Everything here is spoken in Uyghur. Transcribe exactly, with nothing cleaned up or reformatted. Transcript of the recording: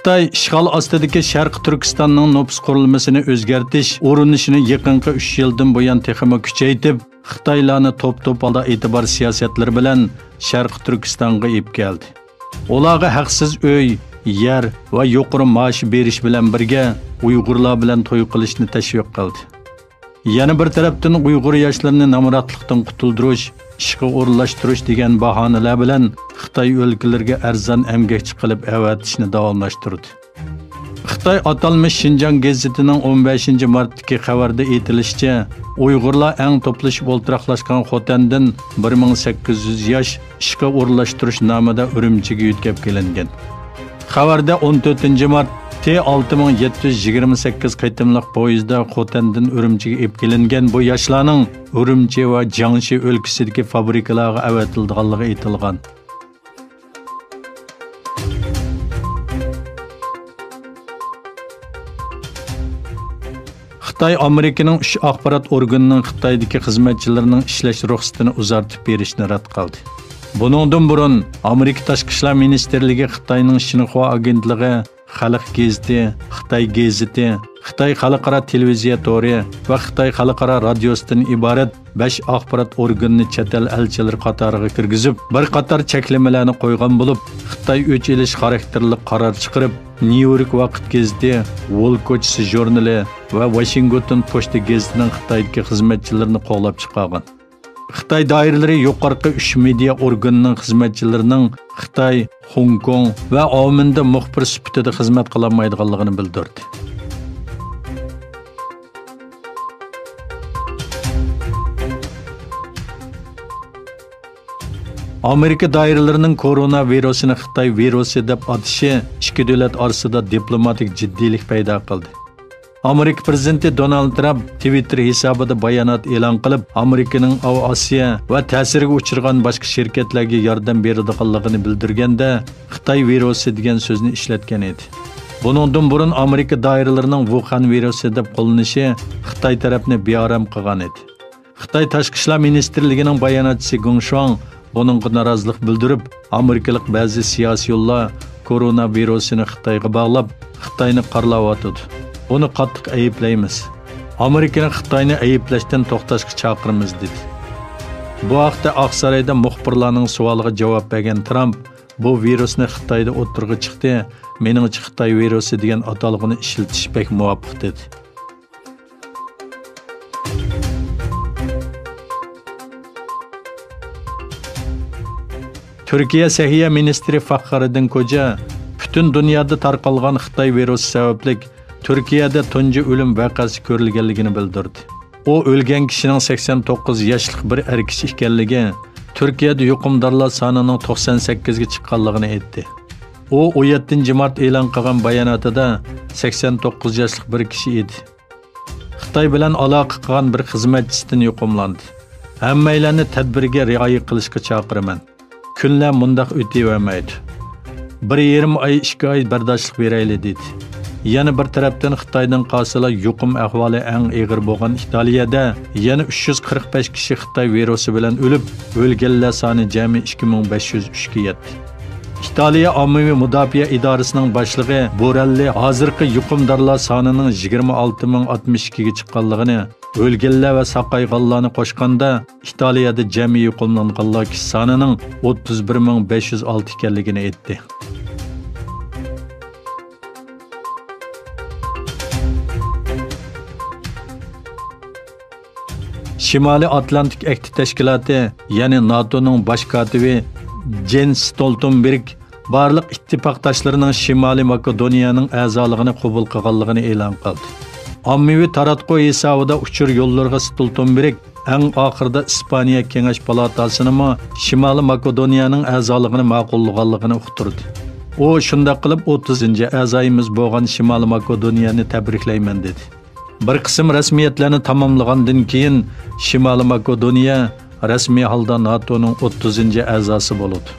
خىتاي ئىشغال ئاستىدىكى شەرقىي تۈركىستاننىڭ نوپۇس قۇرۇلمىسىنى ئۆزگەرتىش ئۇرۇنۇشىنى يېقىنقى ئۈچ يىلدىن بۇيان تېخىمۇ كۈچەيتىپ، خىتايلارنى توپ-توپ ھالدا ئېتىبار سىياسەتلىرى بىلەن شەرقىي تۈركىستانغا ئېلىپ كەلدى. ئۇلارغا ھەقسىز ئۆي، يەر ۋە يۇقىرى مائاش بېرىش بىلەن بىرگە، ئۇيغۇرلار بىلەن توي قىلىشنى تەشۋىق قىلدى. يەنە بىر تەرەپتىن، ئۇيغۇر ياشلىرىنى نامراتلىقتىن قۇتۇلدۇرۇش، ئىشقا ئورۇنلاشتۇرۇش دېگەن باھانىلەر بىلەن خىتاي ئۆلكىلىرىگە ئەرزان ئەمگەكچى قىلىپ ئەۋەتىشنى داۋاملاشتۇردى. خىتاي ئاتالمىش شىنجاڭ گېزىتىنىڭ ئون بەشىنچى مارتتىكى خەۋەردە ئېيتىلىشىچە، ئۇيغۇرلار ئەڭ توپلىشىپ ئولتۇراقلاشقان خوتەندىن بىر مىڭ سەككىز يۈز ياش ئىشقا ئورۇنلاشتۇرۇش نامىدا ئۈرۈمچىگە يۆتكەپ كېلىنگەن. خەۋەردە، ئون تۆتىنچى مارت تې ئالتە مىڭ يەتتە يۈز يىگىرمە سەككىز قېتىملىق پويىزدا خوتەندىن ئۈرۈمچىگە ئېلىپ كېلىنگەن بۇ ياشلارنىڭ ئۈرۈمچى ۋە جياڭشى ئۆلكىسىدىكى فابرىكىلارغا ئەۋەتىلىدىغانلىقى ئېيتىلغان. خىتاي ئامېرىكىنىڭ ئۈچ ئاخبارات ئورگىنىنىڭ خىتايدىكى خىزمەتچىلىرىنىڭ ئىشلەش رۇخسىتىنى ئۇزارتىپ بېرىشىنى رەت قىلدى. بۇنىڭدىن بۇرۇن، ئامېرىكا تاشقى ئىشلار مىنىستىرلىكى خىتاينىڭ شىنخۇا ئاگېنتلىقى، خەلق گېزىتى، خىتاي گېزىتى، خىتاي خەلقئارا تېلېۋىزىيە تورى ۋە خىتاي خەلقئارا رادىيوسىدىن ئىبارەت بەش ئاخبارات ئورگىنىنى چەت ئەل ئەلچىلىرى قاتارىغا كىرگۈزۈپ، بىر قاتار چەكلىمىلەرنى قويغان بولۇپ، خىتاي ئۆچ ئېلىش خاراكتېرلىك قارار چىقىرىپ، نيۇ يورك ۋاقىت گېزىتى، ۋول كوچىسى ژۇرنىلى ۋە ۋاشىنگتون پوچتا گېزىتىنىڭ خىتايدىكى خىزمەتچىلىرىنى قوغلاپ چىقارغان. خىتاي دائىرىلىرى يۇقىرىقى ئۈچ مېدىيا ئورگىنىنىڭ خىزمەتچىلىرىنىڭ خىتاي، خوڭكوڭ ۋە ئاۋمېندا مۇخبىر سۈپىتىدە خىزمەت قىلالمايدىغانلىقىنى بىلدۈردى. ئامېرىكا دائىرىلىرىنىڭ كورونا ۋىرۇسىنى خىتاي ۋىرۇسى دەپ ئاتىشى ئىككى دۆلەت ئارىسىدا دىپلوماتىك جىددىيلىك پەيدا قىلدى. ئامېرىكا پىرېزىدېنتى دونالد ترامپ تىۋىتتېر ھېسابىدا بايانات ئېلان قىلىپ، ئامېرىكىنىڭ ئاۋىئاتسىيە ۋە تەسىرگە ئۇچرىغان باشقا شىركەتلەرگە ياردەم بېرىدىغانلىقىنى بىلدۈرگەندە، خىتاي ۋىرۇسى دېگەن سۆزنى ئىشلەتكەن ئىدى. بۇنىڭدىن بۇرۇن ئامېرىكا دائىرىلىرىنىڭ ۋۇخەن ۋىرۇسى دەپ قوللىنىشى خىتاي تەرەپنى بىئارام قىلغان ئىدى. خىتاي تاشقى ئىشلار مىنىستىرلىكىنىڭ باياناتچىسى گېڭ شۇاڭ بۇنىڭغا نارازىلىق بىلدۈرۈپ، ئامېرىكىلىق بەزى سىياسىيونلار كورونا ۋىرۇسىنى خىتايغا باغلاپ، خىتاينى قارىلاۋاتىدۇ. بۇنى قاتتىق ئەيىبلەيمىز. ئامېرىكىنى خىتاينى ئەيىبلەشتىن توختاشقا چاقىرىمىز، دېدى. بۇ ھەقتە ئاقسارايدا مۇخبىرلارنىڭ سوئالىغا جاۋاب بەرگەن ترامپ، بۇ ۋىرۇسنى خىتايدا ئوتتۇرىغا چىقتى، مېنىڭچە خىتاي ۋىرۇسى دېگەن ئاتالغۇنى ئىشلىتىش بەك مۇۋاپىق، دېدى. تۈركىيە سەھىيە مىنىستىرى فەخرىدىن كوجا پۈتۈن دۇنيادا تارقالغان خىتاي ۋىرۇسى سەۋەبلىك تۈركىيەدە تۇنجى ئۆلۈم ۋەقەسى كۆرۈلگەنلىكىنى بىلدۈردى. ئۇ ئۆلگەن كىشىنىڭ سەكسەن توققۇز ياشلىق بىر ئەر كىشى ئىكەنلىكى، تۈركىيەدە يۇقۇمدارلار سانىنىڭ توقسان سەككىزگە چىققانلىقىنى ئېيتتى. ئۇ ئون يەتتىنچى مارت ئېلان قىلغان باياناتىدا سەكسەن توققۇز ياشلىق بىر كىشى ئىدى. خىتاي بىلەن ئالاقە قىلغان بىر خىزمەتچىسىدىن يۇقۇملاندى. ھەممەيلەننى تەدبىرگە رىئايە قىلىشقا چاقىرىمەن. كۈنلەر مۇنداق ئۆتۈۋەرمەيدۇ. بىر يېرىم ئاي، ئىككى ئاي بەرداشلىق بېرەيلى، دېدى. يەنە بىر تەرەپتىن، خىتايدىن قالسىلا يۇقۇم ئەھۋالى ئەڭ ئېغىر بولغان ئىتالىيەدە يەنە ئۈچ يۈز قىرىق بەش كىشى خىتاي ۋىرۇسى بىلەن ئۆلۈپ، ئۆلگەنلەر سانى جەمئىي ئىككى مىڭ بەش يۈز ئۈچكە يەتتى. ئىتالىيە ئاممىۋى مۇداپىئە ئىدارىسىنىڭ باشلىقى بورەللى ھازىرقى يۇقۇمدارلار سانىنىڭ يىگىرمە ئالتە مىڭ ئاتمىش ئىككىگە چىققانلىقىنى، ئۆلگەنلەر ۋە ساقايغانلارنى قوشقاندا، ئىتالىيەدە جەمئىي يۇقۇملانغانلار كىشى سانىنىڭ ئوتتۇز بىر مىڭ بەش يۈز ئالتە ئىكەنلىكىنى ئېيتتى. شىمالىي ئاتلانتىك ئەھدى تەشكىلاتى، يەنى ناتونىڭ باش كاتىپى جېنس ستولتېنبېرگ بارلىق ئىتتىپاقداشلىرىنىڭ شىمالىي ماكېدونىيەنىڭ ئەزالىقىنى قوبۇل قىلغانلىقىنى ئېلان قىلدى. ئاممىۋى تاراتقۇ ھېسابىدا ئۇچۇر يوللىرىغا ستولتېنبېرگ ئەڭ ئاخىرىدا ئىسپانىيە كېڭەش پالاتاسىنىمۇ شىمالىي ماكېدونىيەنىڭ ئەزالىقىنى ماقۇللىغانلىقىنى ئۇقتۇردى. ئۇ شۇنداق قىلىپ، ئوتتۇزىنچى ئەزايىمىز بولغان شىمالىي ماكېدونىيەنى تەبرىكلەيمەن، دېدى. بىر قىسىم رەسمىيەتلەرنى تاماملىغاندىن كېيىن، شىمالىي ماكېدونىيە رەسمىي ھالدا ناتونىڭ ئوتتۇزىنچى ئەزاسى بولىدۇ.